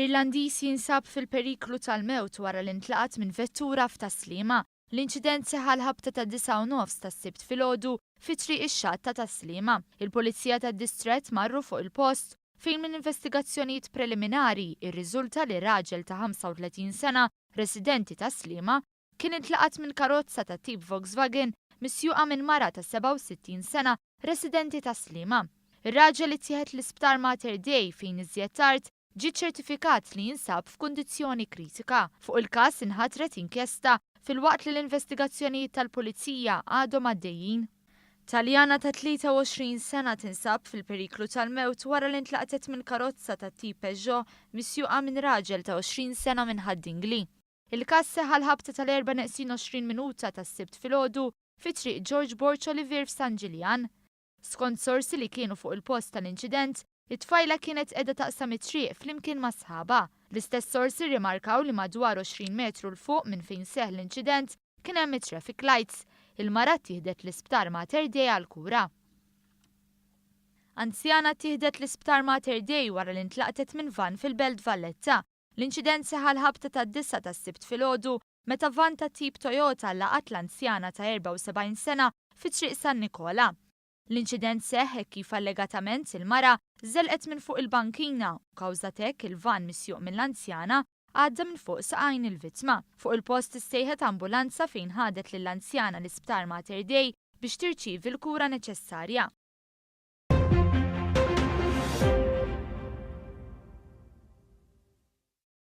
Irlandiż jinsab fil-periklu tal-mewt wara li ntlaqat minn vettura f'Tas-Sliema. L-inċident seħħ għall-ħabta tad-9:30 tas-Sibt filgħodu fi Triq ix-Xatt ta' Tas-Sliema. Il-Pulizija tad-Distrett marru fuq il-post fejn minn investigazzjonijiet preliminari rriżulta li raġel ta' 35 sena residenti Tas-Sliema kien intlaqat minn karozza ta' tip Volkswagen misjuqa minn mara ta' 67 sena residenti Tas-Sliema. Ir-raġel ittieħed l-Isptar Mater Dei fejn iżjed tard ġie ċċertifikat li jinsab f'kundizzjoni kritika. Fuq il-każ inħatret inkjesta filwaqt li l-investigazzjonijiet tal-Pulizija għadhom għaddejjin. Taljana ta' 23 sena tinsab fil-periklu tal-mewt wara li ntlaqtet minn karozza tat-tip Peugeot misjuqa minn raġel ta' 20 sena minn Ħad-Dingli. Il-każ seħħ għall-ħabta tal-erba' neqsin 20 minuta tas-Sibt filgħodu fi Triq George Borg Olivier f'San Ġiljan. Skont sorsi li kienu fuq il-post tal-inċident, it-tfajla kienet qiegħda taqsam it-triq flimkien ma' sħabha. L-istess sorsi rrimarkaw li madwar 20 metru 'l fuq minn fejn seħħ l-inċident kien hemm it-traffic lights. Il-mara ttieħdet l-Isptar Mater Dei għall-kura. Anzjana ttieħdet l-Isptar Mater Dei wara li ntlaqtet minn vann fil-Belt Valletta. L-inċident seħħ għall-ħabta tad-disgħa tas-Sibt filgħodu meta vann tat-tip Toyota laqat l-anzjana ta' 74 sena fi Triq San Nikola. L-inċident seħħ hekk kif allegatament il-mara żelqet minn fuq il-bankina u kawża t'hekk il-vann misjuq mill-anzjana għadda minn fuq saqajn il-vittma. Fuq il-post issejħet ambulanza fejn ħadet lill-anzjana l-Isptar Mater Dei biex tirċievi l-kura neċessarja.